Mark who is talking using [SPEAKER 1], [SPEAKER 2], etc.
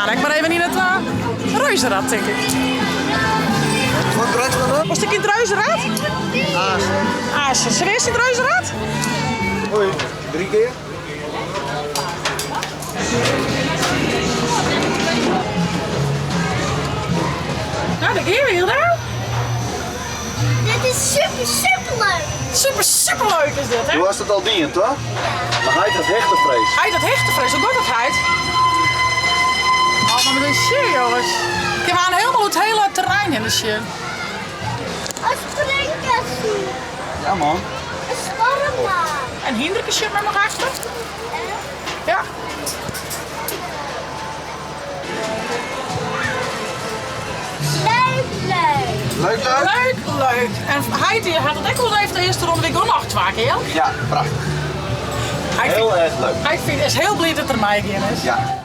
[SPEAKER 1] aanst ek mar even yn it reuzenrad, tink ik. Wolst ek yn it reuzenrad? Aanst. Serieus yn it reuzenrad?
[SPEAKER 2] Hoi, drie kear.
[SPEAKER 1] Nou, daar gean we, Hilda.
[SPEAKER 3] Dit is super, super leuk.
[SPEAKER 1] Super, super leuk is dit, hè?
[SPEAKER 2] Do hast it al dien, toch? Mar heit hat hichtefrees.
[SPEAKER 1] Heit hat hichtefrees, hoe giet dat, heit? Oh, mar met sjen, jongens. Ik heb aan helemaal het hele terrein in de sjen.
[SPEAKER 3] Een springkussen.
[SPEAKER 2] Ja, man.
[SPEAKER 3] Een stormbaan.
[SPEAKER 1] En Hindrike sjit my noch achter. Ja.
[SPEAKER 3] Leuk, leuk.
[SPEAKER 2] Leuk, leuk?
[SPEAKER 1] Leuk, leuk. En heit die hat it ek wol even de earste ronde wik noch twa kear.
[SPEAKER 2] Ja, prachtich.
[SPEAKER 1] Hy
[SPEAKER 2] Heel erg leuk.
[SPEAKER 1] Hy is hiel bliid dat er meigien is.
[SPEAKER 2] Ja.